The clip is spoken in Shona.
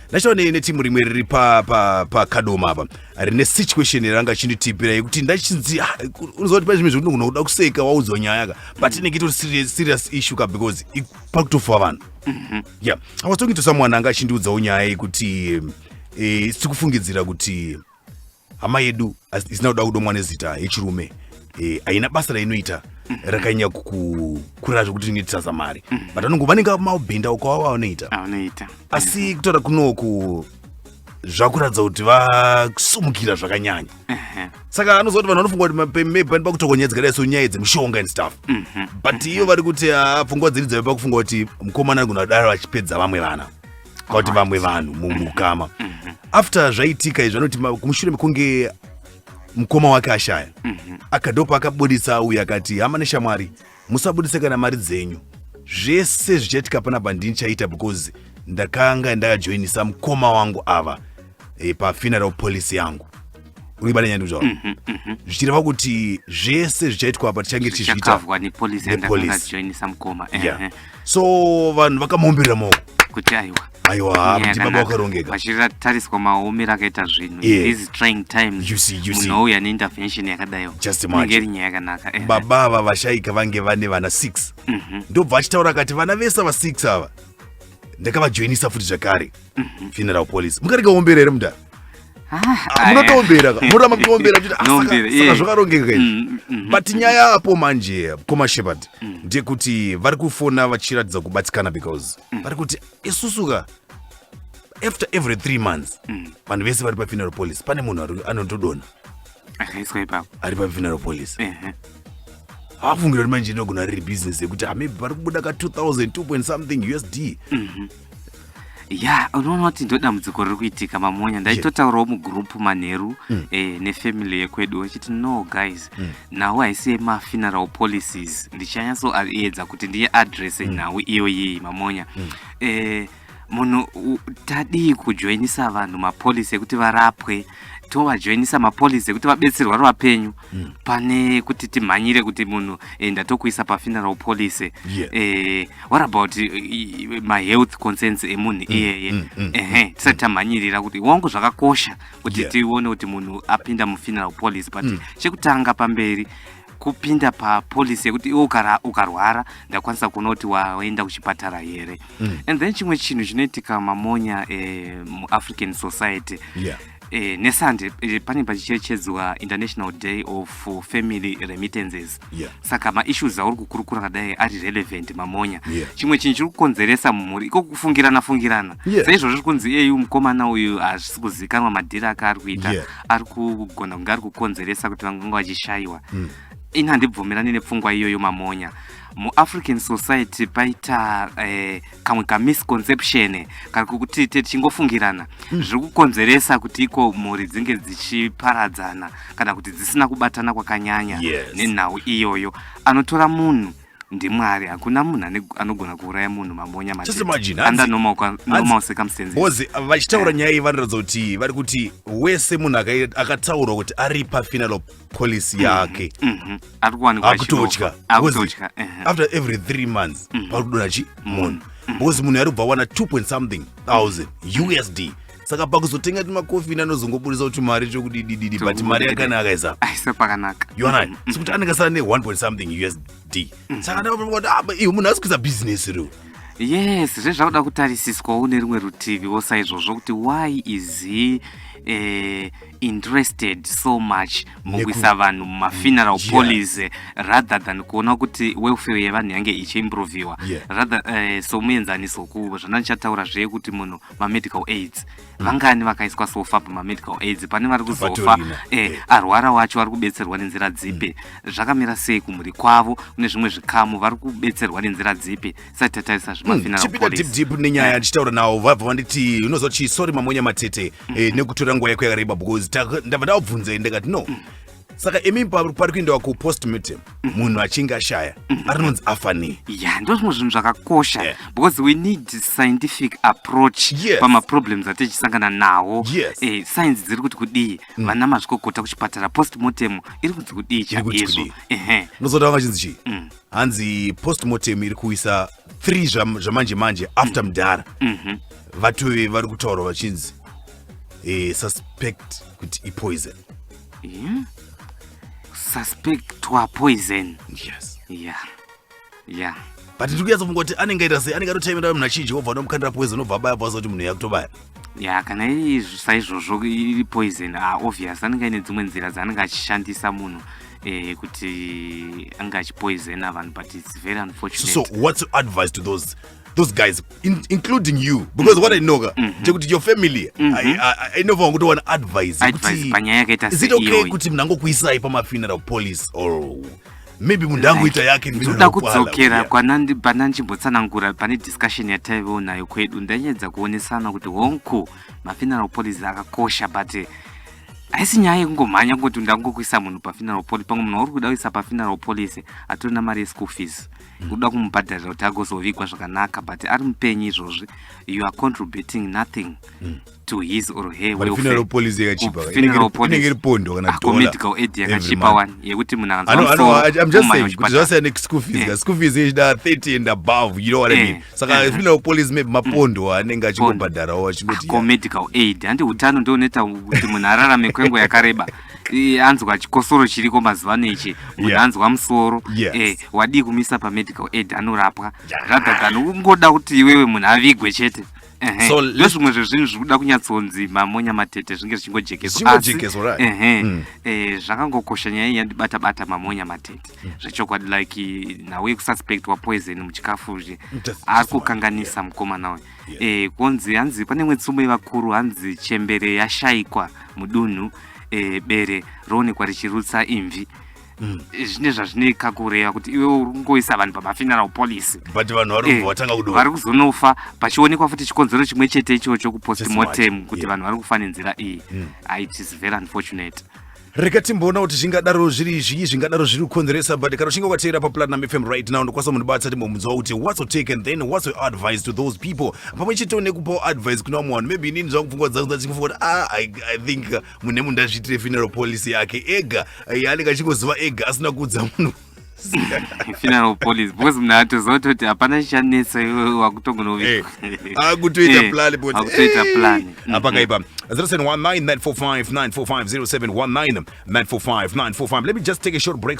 Ndachitaura netimu rimwe riri paKadoma apa rine situation ranga chinditipira yekuti ndachinzi, ah, unoziva kuti pane zvimwe zvekuti unogona kuda kuseka waudzwa nyaya ka, but inenge itori serious issue ka, because pakutofa vanhu. Yeah, I was talking to someone anga achindiudzawo nyaya yekuti tiri kufungidzira kuti hama yedu isina kuda kudomwa nezita yechirume haina basa rainoita rakanyanya kukura zvekuti ringe mari, but vanongo vanenge mabhinda uko avo vanoita. Anoita. Asi kutaura kunoku zvakuratidza kuti vasumukira zvakanyanya. Saka anoziva kuti vanhu vanofunga kuti maybe pane pakutorwa nyaya dzakadai, so nyaya dzemishonga and stuff, but iyo vari kuti, ah, pfungwa dziri dzave pakufunga kuti mukomana anogona kudaro achipedza vamwe vana kana kuti vamwe vanhu mukama. After zvaitika izvi, vanoti kumushure mekunge mukoma wake ashaya, akadopa akabudisa uyu akati, "Hama neshamwari, musabudise kana mari dzenyu. Zvese zvichaitika panapa ndini chaita, because ndakanga ndakajoinisa mukoma wangu ava pafuneral policy yangu." Uri kubata nyaya ndikutaura? Zvichireva kuti zvese zvichaitwa apa tichange tichizviita zvichakavhwa nepolicy nepolicy. yandakakajoinisa mukoma. So vanhu vakamuomberera maoko kuti aiwa, aiwa, nyaya kuti baba yakanaka. wakarongeka. Vachitariswa maomero akaita zvinhu these trying times, You see, you see. munhu auya neintervention yakadaiwo, Just inenge imagine. iri nyaya yakanaka. Baba ava vashaika vange vane vana 6. Ndobva achitaura akati vana vese ava 6 ava ndakavajoinisa futi zvakare funeral policy. Mukarega ombera here mudhara? Ah, Munotoombera ka, munoramba muchiombera muchiti, "Ah, Noombera, saka zvakarongeka izvi." But nyaya apo manje, koma Shepard, ndeyekuti vari kufona vachiratidza kubatikana, because vari kuti isusu ka, after every 3 months vanhu vese vari pafuneral policy pane munhu anotodonha. Akaiswa ipapo. Ari pafuneral policy. Havafungira kuti manje inogona riri business yekuti, ah, maybe vari kubuda ka 2000 2 point something USD. Ya, unoona kuti ndo dambudziko riri kuitika, Mamonya. Ndaitotaurawo mugroup manheru nefamily yekwedu vachiti, "No guys, nhau haisi yemafuneral policies." Ndichanyatsoedza kuti ndiye address nhau iyoyi, Mamonya. Munhu tadii kujoinisa vanhu mapolicy ekuti varapwe, tovajoinisa mapolicy ekuti vabetserwe vari vapenyu, pane kuti timhanyire kuti munhu ndatokuisa pafuneral policy? What about mahealth concerns emunhu iyeye? Ehe, tisati tamhanyirira kuti wangu, zvakakosha kuti tione kuti munhu apinda mufuneral policy, but chekutanga pamberi kupinda papolicy yekuti iwe ukarwara ndakwanisa kuona kuti waenda kuchipatara here. And then chimwe chinhu chinoitika, Mamonya, muAfrican society, neSunday pane pachicherechedzwa International Day of Family Remittances. Saka maissues auri kukurukura kadai ari relevant, Mamonya. Chimwe chinhu chiri kukonzeresa mumhuri iko kufungirana fungirana. Saizvozvo zviri kunzi iyeyu mukomana uyu hazvisi kuzivikanwa madhiri ake ari kuita. Ari kugona kunge ari kukonzeresa kuti vanganga vachishayiwa. Ini handibvumirani nepfungwa iyoyo, Mamonya. MuAfrican society paita kamwe kamisconception kari kukuti tichingofungirana, zviri kukonzeresa kuti iko mhuri dzinge dzichiparadzana kana kuti dzisina kubatana kwakanyanya. Nenhau iyoyo, anotora munhu ndiMwari. Hakuna munhu anogona kuuraya munhu, Mamonya. Just imagine, Under normal circumstances. Because vachitaura nyaya iyi vanoratidza kuti vari kuti wese munhu akataurwa kuti ari pafuneral policy yake Ari kuwanikwa akutotya. achirofa. Akutotya, ehe. After every 3 months pari kudonha chi munhu, because munhu ari kubva wana 2 point something thousand USD. Saka pakuzotenga timakofini anozongobudisa kuti mari chokudidididi, but mari yakanaka isa. Aisa pakanaka. Yona sekuti anenge asara ne 1 point something USD. Saka ndavakuti, ah, iwe munhu asi kuisa business ro. Yes, zvezvakuda kutarisiswawo nerimwe rutiviwo saizvozvo, kuti why is he interested so much mukuisa vanhu mumafuneral policy rather than kuona kuti welfare yevanhu yange ichiimproviwa? Rather, somuenzaniso, zvanda ndichataura zveyekuti munhu mamedical aids, vangani vakaiswa so far pamamedical aids? Pane vari kuzofa. Vatorina. Arwara wacho vari kubetserwa nenzira dzipi? Zvakamira sei kumhuri kwavo? Kune zvimwe zvikamu vari kubetserwa nenzira dzipi? Tisati tatarisa zvemafuneral Chipinda deep policy. deep nenyaya ndichitaura nawo, vabva vanditi, unoziva kuti, sorry Mamonya Matete, nekutora nguva yako yakareba, because ndabva ndavabvunza ndikati, "No, saka imi pari kuendewa kupostmortem, munhu achinge ashaya arinonzi afa nei?" Ya, ndo zvimwe zvinhu zvakakosha because we need scientific approach pamaproblems atichisangana nawo. Science dziri kuti kudii? Vana mazvikokota kuchipatara, postmortem iri kunzi kudii Iri kuti chaizvo? kudii? Ehe. Unozoti vanga chinzi chii? Hanzi postmortem iri kuisa 3 zvamanje manje after mudhara. Vatove vari kutaurwa vachinzi suspect kuti ipoison. Yeah. Suspectwa poison. Yes. Yeah. But ndiri kunyatsofunga kuti anenge aita sei, anenge atotaimira munhu achinji, obva anomukandira poison, obva abaya paza kuti munhu yakutobaya. Ya, kana iri saizvozvo, iri poison, ah, obvious anenge aine dzimwe nzira dzaanenge achishandisa munhu kuti ange achipoisona vanhu, but it's very unfortunate. So what's your advice to those guys, including you? Because what I know ka ndekuti your family inofanira kutowana advice. Advice panyaya yakaita Is it okay seiyoyi. Kuti munhu angokuisai pamafuneral policy, or maybe munhu angoita yake Ndoda funeral parlor? kudzokera pana ndichimbotsanangura pane discussion yataivewo nayo kwedu. Ndanyedza kuonesana kuti honku, mafuneral policy akakosha, but haisi nyaya yekungomhanya kungoti ndangokuisa munhu pafuneral policy. Pamwe munhu wauri kuda kuisa pafuneral policy atorina mari yeschool fees, kuda kumubhadharira kuti agozovigwa zvakanaka, but ari mupenyu izvozvi, you are contributing nothing to his or her But funeral policy yakachipa. Inenge iri pondo kana dollar medical aid yakachipa one yekuti munhu I'm just saying kuti zvasiyana neschool fees ka. School fees ichida 30 and above, you know what I mean? Saka funeral policy maybe mapondo anenge achingobhadharawo achingoti. Ko medical aid, handi utano ndo unoita kuti munhu ararame kwenguva yakareba? Anzwa chikosoro chiriko mazuva ano ichi, munhu anzwa musoro, wadii kumisa pamedical aid anorapwa, rather than ungoda kuti iwewe munhu avigwe chete? So ndo zvimwe zvezvinhu zviri kuda kunyatsonzi, mamonya matete, zvinge zvichingojekeswa. Zvichingojekeswa, right. Ehe, zvakangokosha. Nyaya iyi yandibata bata, mamonya matete, zvechokwadi. Like nhau yekususpectwa poison muchikafu zve ari kukanganisa mukomana uyu. Konzi hanzi pane imwe tsumo yevakuru, hanzi chembere yashayikwa mudunhu, bere roonekwa richirutsa imvi. Zvine zvazvinoika kureva kuti iwe uri kungoisa vanhu pamafuneral policy, But vanhu vari kubva vatanga kudonha. Vari kuzonofa pachionekwa futi chikonzero chimwe chete ichocho kupostmortem kuti vanhu vari kufa nenzira iyi. Ah, it is very unfortunate. Rega timboona kuti zvingadaro zviri zvii zvingadaro zviri kukonzeresa. But kana uchinge wakateera paPlatinum FM right now, ndokwanisa mundibata timbomudzawo kuti what's your take and then what's your advice to those people, pamwe chetewo nekupawo advice kuna vamwe vanhu. Maybe inini zvangu pfungwa dzangu dzachingofunga kuti, ah, I think mune munhu ndazviitire funeral policy yake ega, anenge achingoziva ega asina kuudza munhu. Funeral policy, because munhu atoziva kutoti hapana chichanetsa, iwe wakutongonovigwa. Akutoita plan but Akutoita plan. Apakaipa. 0719 945 945, 0719 945 945. Let me just take a short break.